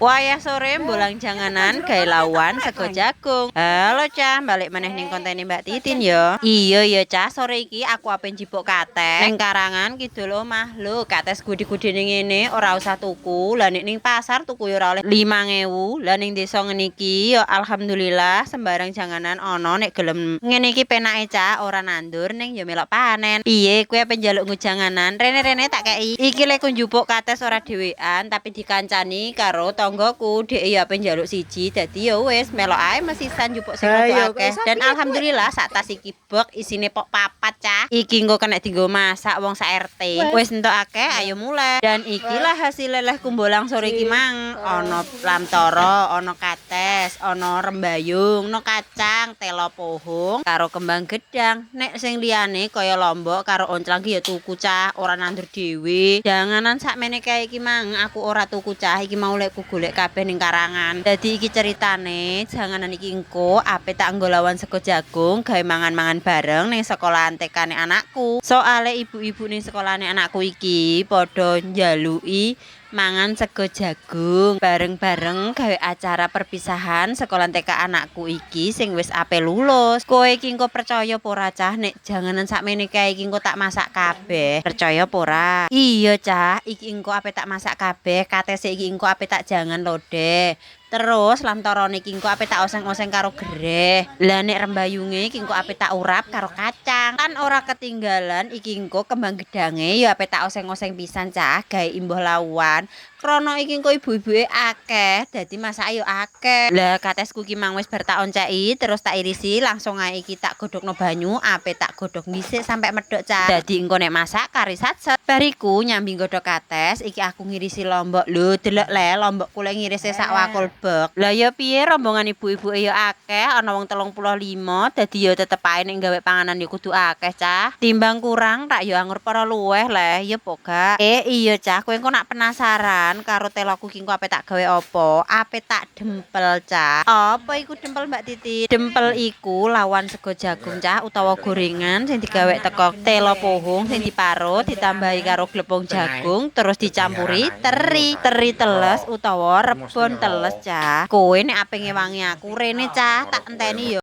Wayah sore mbolang janganan gawe lawuhan sego jagung. Halo, Cah, balik meneh ning kontene Mbak Titin ya. Iya ya, Cah, sore iki aku ape njipuk kates ning karangan kidul omah. Lho, kates gede-gedene ngene ora usah tuku. Lah, nek ning pasar tuku ya ora oleh 5000. Lah, ning desa ngene iki ya alhamdulillah sembarang janganan ana nek gelem. Ngene iki penake, Cah, ora nandur ning ya melok panen. Piye, kowe ape njaluk nggo janganan? Rene-rene tak kei. Iki lek njupuk kates ora dhewean, tapi dikancani karo tanggaku. Dhek ya ape njaluk siji, dadi ya wis melok ae mesisan njupuk sing rada akeh. Dan alhamdulillah sak tas iki bek isine pok papat, Cah. Iki engko kena dienggo masak wong sak RT. Wis entuk akeh, ayo mulai. Dan ikilah hasil lelehku mbolang sore iki mang. Ana lamtoro, ana kates, ana rembayung, ana kacang, telo pohong, karo kembang gedang. Nek sing liyane kaya lombok karo onclang ki ya tuku, Cah, ora nandur dhewe. Janganan sakmene kae iki mang aku ora tuku, Cah, iki mau lekku golek kabeh ning karangan. Dadi iki ceritane janganan iki engko ape tak nggo lawuhan sego jagung gawe mangan-mangan bareng ning sekolahan TK-ne anakku. Soale ibu-ibu ning sekolahane anakku iki padha njaluki mangan sego jagung bareng-bareng gawe acara perpisahan sekolah TK anakku iki sing wis ape lulus. Kowe iki engko percaya apa ora, Cah, nek janganan sakmene kae iki engko tak masak kabeh? Percaya apa ora? Iya, Cah, iki engko ape tak masak kabeh, katese iki engko ape tak jangan lodeh. Terus lamtorone iki engko ape tak oseng-oseng karo gereh. Lah, nek rembayunge iki engko ape tak urap karo kacang. Kan ora ketinggalan iki engko kembang gedange ya ape tak oseng-oseng pisan, Cah, gawe imbuh lawuhan. Krana iki engko ibu-ibuke akeh, dadi masake yo akeh. Lah, katesku ki mang wis bar tak onceki, terus tak irisi, langsung ae iki tak godhogno banyu, ape tak godhog dhisik sampe medhok, Cah. Dadi engko nek masak kari satset. Bar iku nyambi godhog kates, iki aku ngirisi lombok. Lho, delok le lombokku le ngirise sak wakul bek. Lah, ya piye, rombongan ibu-ibuke ya akeh, ana wong 35, dadi ya tetep ae nek gawe panganan ya kudu akeh, Cah. Timbang kurang tak ya angur para luweh le, ya apa gak? Eh iya, Cah, kowe engko nak penasaran karo teloku ki engko ape tak gawe apa? Ape tak dempel, Cah. Apa iku dempel, Mbak Titi? Dempel iku lawuhan sego jagung, Cah, utawa gorengan sing digawe teko telo pohong sing diparut ditambahi karo glepung jagung, terus dicampuri teri, teri teles utawa rebon teles, Cah. Kowe nek ape ngewangi aku rene, Cah, tak enteni ya.